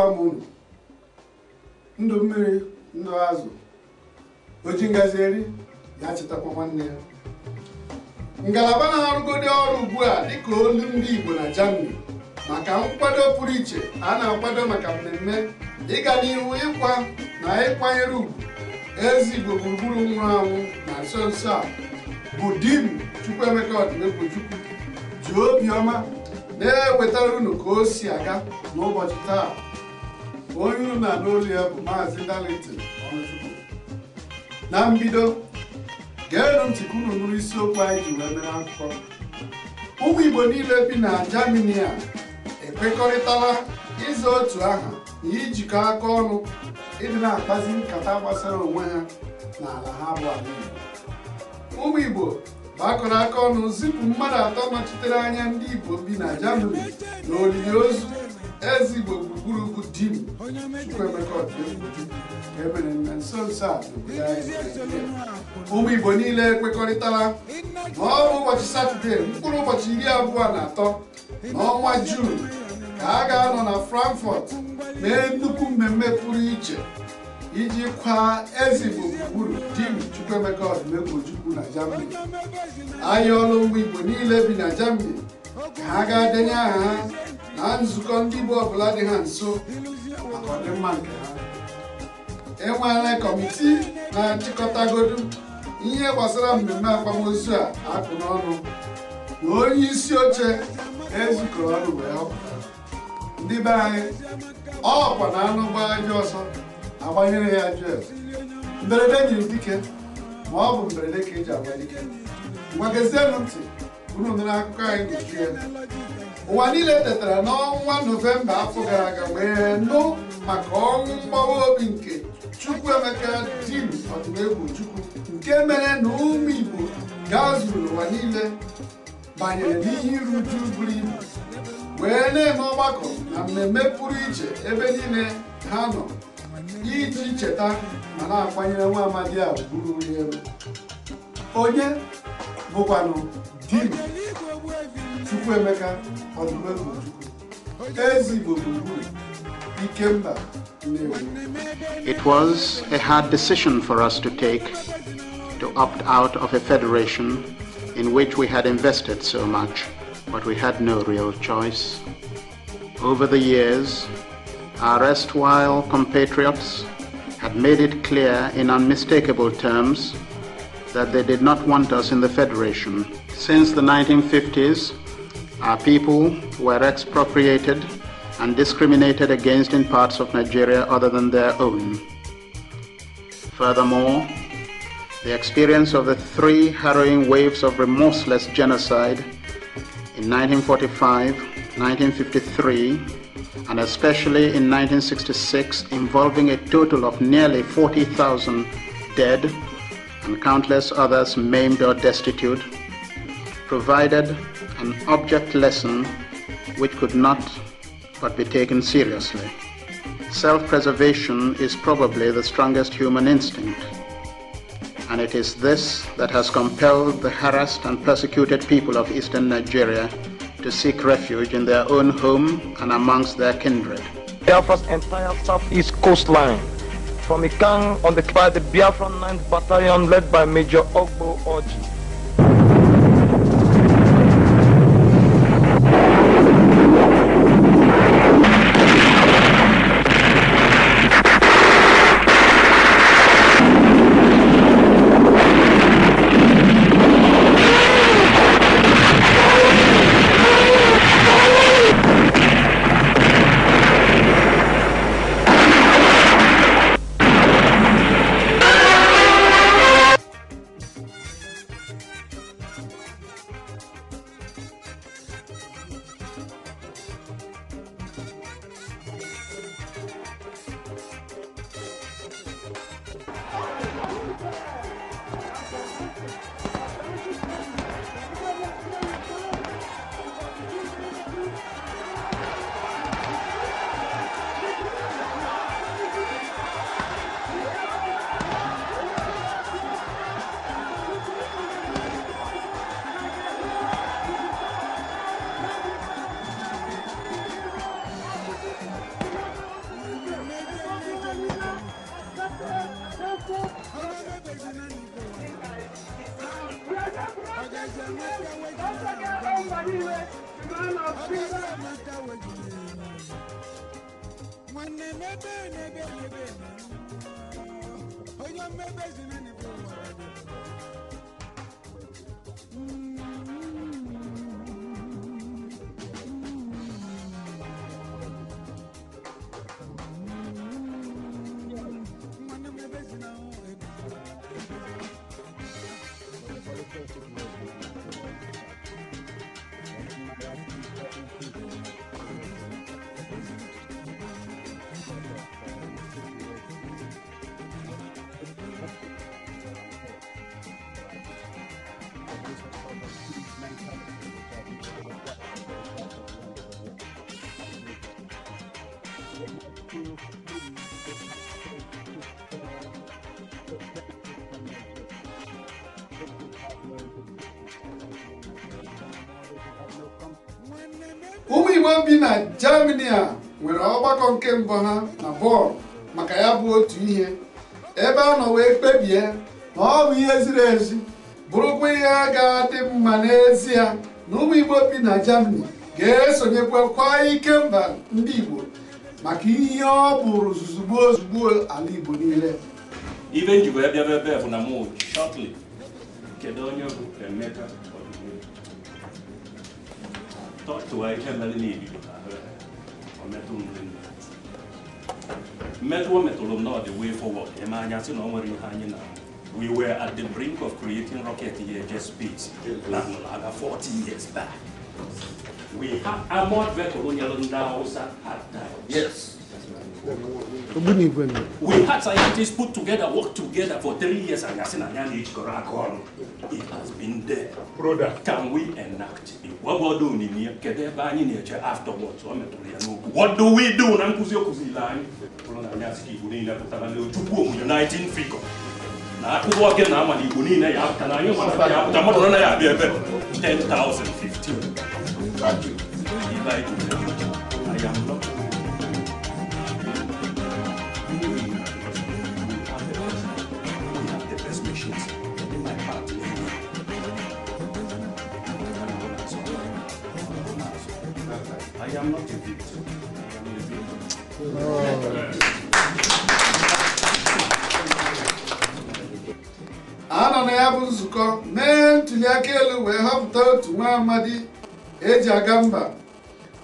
Ekelekwa m unu. Ndụ mmiri, ndụ azụ. Oji ngazi eri, ya chetakwa nwanne ya. Ngalaba na-arụgodi ọrụ ugbu a dịka olu ndị Igbo na Germany maka nkwado pụrụ iche a na-akwado maka mmemme ịga n'ihu ịkwa na ịkwanyere ugwu eze Igbo gburugburu nwụrụ anwụ na nso nso a bụ Dim Chukwuemeka Odumegwu Ojukwu ji obiọma na-ewetara unu ka o si aga n'ụbọchị taa. Onye unu na-anụ olu ya bụ Maazị Darlington Ọnụchukwu. Na mbido, geenụ ntị ka unu nụrụ isiokwu anyị ji wee mere akụkọ. Ụmụ Igbo niile bi na Germany a ekwekọrịtala ịza otu aha na ijikọ aka ọnụ ịdị na-akpazi nkata gbasara onwe ha na ala ha bụ ala Igbo. Ụmụ Igbo gbakọrọ aka ọnụ zipụ mmadụ atọ nọchitere anya ndị Igbo bi na Germany na olili ozu eze Igbo gburugburu bụ Dim Chukwuemeka Odumegwu Ojukwu ka e mere na nso nso a n'obodo anyị Naịjirịa. Ụmụ Igbo niile ekwekọrịtala na ọ bụ ụbọchị Satọde mkpụrụ ụbọchị 23 n'ọnwa Juun ka a ga-anọ na Frankfurt mee nnukwu mmemme pụrụ iche iji kwaa eze Igbo gburugburu Dim Chukwuemeka Odumegwu Ojukwu na Germany. Ayọọla ụmụ Igbo niile bi na Germany ka ha gaa denye aha ha na nzukọ ndị Igbo ọbụla dị ha nso maka ọdịmma nke ha. Enweela kọmitii na-achịkọtagodu ihe gbasara mmemme akwamozu a akpụ n'ọnụ na onye isi oche ezukọrọ ọnụ wee họpụta. Ndị be anyị, ọkwa na anụ gbaa ajọ ọsọ agbanyere ya ajọ eze. Mberede nyiri dike, ma ọ bụ mberede ka eji agba dike. Ngwa gezienụ ntị unu nụrụ akụkọ anyị n'uju ya. Ụwa niile tetara n'ọnwa Nọvemba afọ gara aga wee nụ maka ọnwụ mgbawa obi nke Chukwuemeka Dim Odumegwu Ojukwu nke mere na ụmụ Igbo gazuru ụwa niile banyere n'ihe iru uju buru ibu wee na-eme ọgbakọ na mmemme pụrụ iche ebe niile ha nọ iji cheta ma na-akwanyere nwa amadi a buru elu. Onye bụkwanụ Dim Chukwuemeka Odumegwu Ojukwu, eze Igbo gburugburu, Ikemba Nnewi. It was a hard decision for us to take to opt out of a federation in which we had invested so much, but we had no real choice. Over the years, our erstwhile compatriots had made it clear in unmistakable terms that they did not want us in the federation. Since the 1950s, our people were expropriated and discriminated against in parts of Nigeria other than their own. Furthermore, the experience of the three harrowing waves of remorseless genocide in 1945, 1953, and especially in 1966, involving a total of nearly 40,000 dead and countless others maimed or destitute, provided an object lesson which could not but be taken seriously. Self-preservation is probably the strongest human instinct, and it is this that has compelled the harassed and persecuted people of eastern Nigeria to seek refuge in their own home and amongst their kindred. Biafra's entire southeast coastline, from Ikang on the by the Biafran 9th Battalion led by Major Ogbo Oji. Ụmụ Igbo bi na Germany a nwere ọgbakọ nke mbụ ha na Bonn maka ya bụ otu ihe ebe a nọ wee kpebie na ọ bụ ihe ziri ezi bụrụkwa ihe ga-adị mma n'ezie na ụmụ Igbo bi na Germany ga-esonyekwa kwa ike mba ndị Igbo maka ihe ọ bụrụ zuzugbo ozugbo ala Igbo niile. Ibe nji wee bịa ebe bụ na mụ shortly kedu onye bụ Emeka Odumegwu tọtụwa ihe mere n'ibido mmetụ o metụrụ m na the way forward eme anya sị na o nwere ihe anyị na we were at the brink of creating rocket here just space na agha 40 years back. We have armored vehicle nyere ndị Hausa at times. Yes. We had scientists put together, work together for 3 years, and it has been there. Can we enact it? What do we do afterwards? What do we do? Uniting figure. 10,015. I am not. I am not a victim. I am a victim. A nọ na ya bụ nzukọ mee ntuli aka elu wee họpụta otu nwa amadi eji aga mba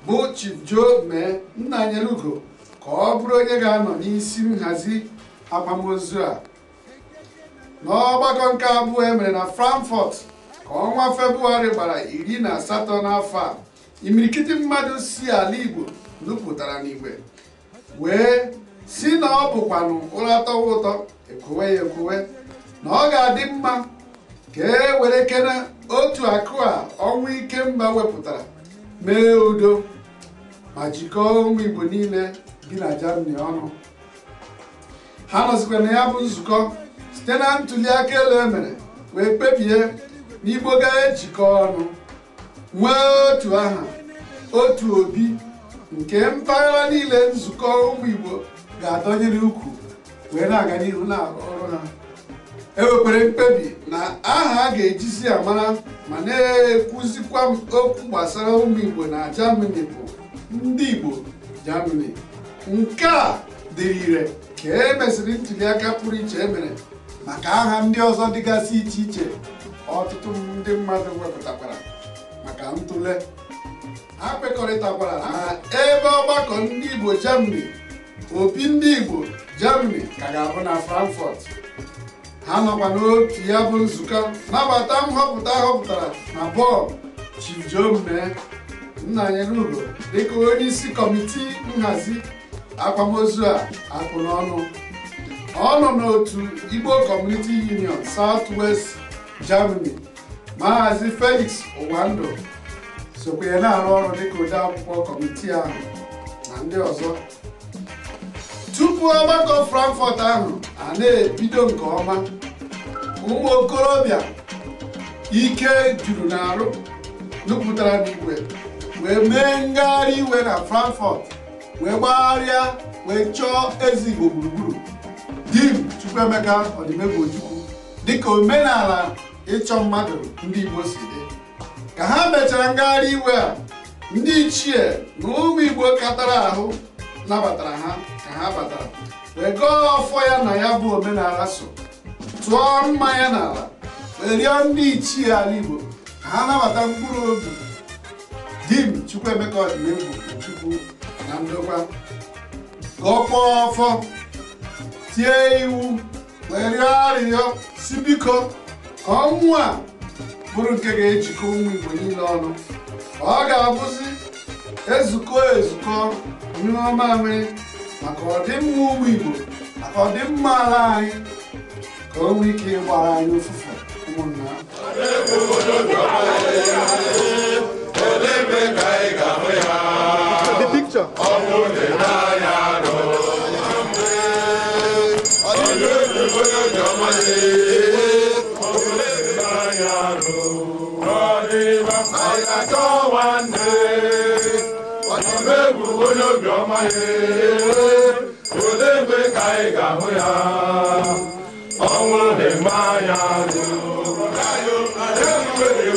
bụ Chief Joe Mee Nnanyelugo ka ọ bụrụ onye ga-anọ n'isi nhazi akwamozu a. N'ọgbakọ nke abụọ e mere na Frankfurt ka ọnwa Febụwarị gbara 18 n'afọ a, imirikiti mmadụ si ala Igbo nupụtara n'igwe wee si na ọ bụkwanụ ụra tọwa ụtọ ekwowe ya ekwowe na ọ ga-adị mma ka e were kene otu akụ a ọnwa Ikemba wepụtara mee udo ma jikọọ ụmụ Igbo niile bi na Germany ọnụ. Ha nọzikwa na ya bụ nzukọ site na ntuli aka elu e mere wee kpebie na Igbo ga-ejikọ ọnụ nwee otu aha otu obi nke mpaghara niile nzukọ ụmụ Igbo ga-adọnyere ukwu wee na-aga n'ihu na-arụ ọrụ ha. E nwekwara mkpebi na aha a ga-ejizi amara ma na-ekwuzikwa okwu gbasara ụmụ Igbo na Germany bụ ndị Igbo Germany. Nke a dịrị ire ka e mesịrị ntuli aka pụrụ iche e mere maka aha ndị ọzọ dịgasị iche iche ọtụtụ ndị mmadụ wepụtakwara maka ntụle. Ha kwekọrịtakwara na ebe ọgbakọ ndị Igbo Germany, obi ndị Igbo Germany ka ga-abụ na Frankfurt. Ha nọkwa n'otu ya bụ nzukọ nabata nhọpụta họpụtara na Bonn Chief Joe Mee Nnanyelugo dịka onye isi kọmitii nhazi akwamozu a akpụ n'ọnụ. Ọ nọ n'otu Igbo Community Union South West Germany. Maazị Felix Ụwandụ sokwa ya na-arụ ọrụ dịka odeakwụkwọ kọmitii ahụ na ndị ọzọ. Tupu ọgbakọ Frankfurt ahụ a na-ebido nke ọma, ụmụ okorobịa ike juru n'arụ nupụtara n'igwe wee mee ngagharị iwe na Frankfurt wee gbagharịa wee chọọ eze Igbo gburugburu. Dim Chukwuemeka Odimegwu Ojukwu Dịka omenala ịchọ mmadụ ndị Igbo si dị, ka ha mechara ngagharị iwe a, ndị ichie na ụmụ Igbo katara ahụ nabatara ha ka ha batara wee gọọ ọfọ ya na ya bụ omenala so tụọ mmanya n'ala wee rịọ ndị ichie ala Igbo ka ha nabata mkpụrụ obi Dim Chukwuemeka Odumegwu Ojukwu na ndokwa, ka ọ kpọọ ọfọ, tie iwu wee rịọ arịrịọ si biko ka ọnwụ a bụrụ nke ga-ejikọ ụmụ Igbo niile ọnụ, ka ọ ga-abụzi ezukọ ezukọ nyụọ mamịrị maka ọdịmma ụmụ Igbo, maka ọdịmma ala anyị, ka o nwee ike ịgbara anyị ụfụfụ ụmụnna. The picture.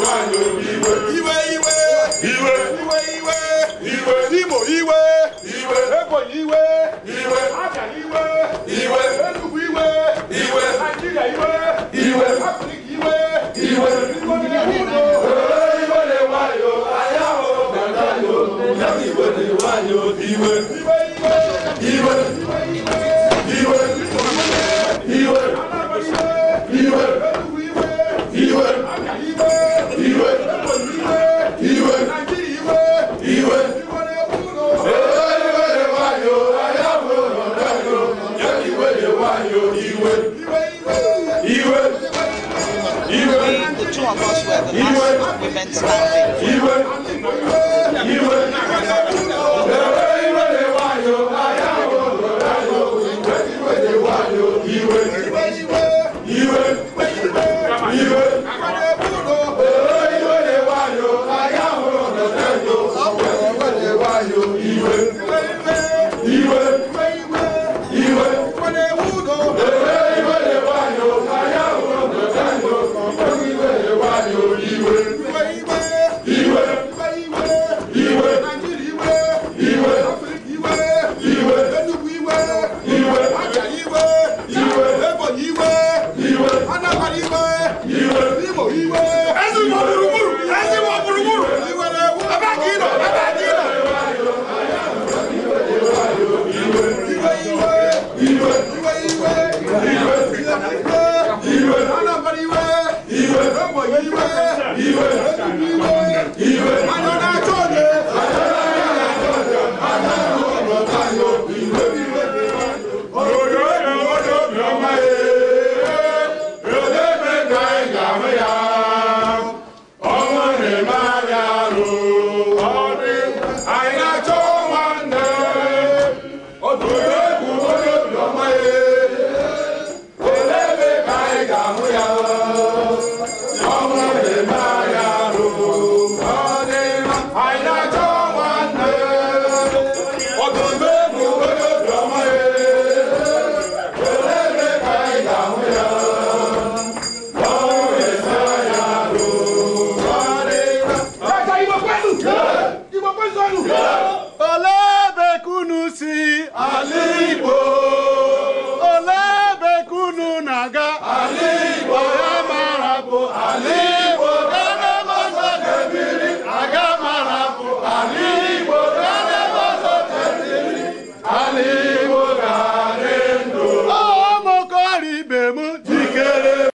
Iwe iwe iwe iwe iwe Imo iwe iwe Ebonyi iwe iwe Abia iwe iwe Enugu iwe iwe Nigeria iwe iwe Africa iwe iwe iwe iwe iwe iwe iwe iwe iwe iwe iwe The two of us were the last women standing. Iwe! Iwe!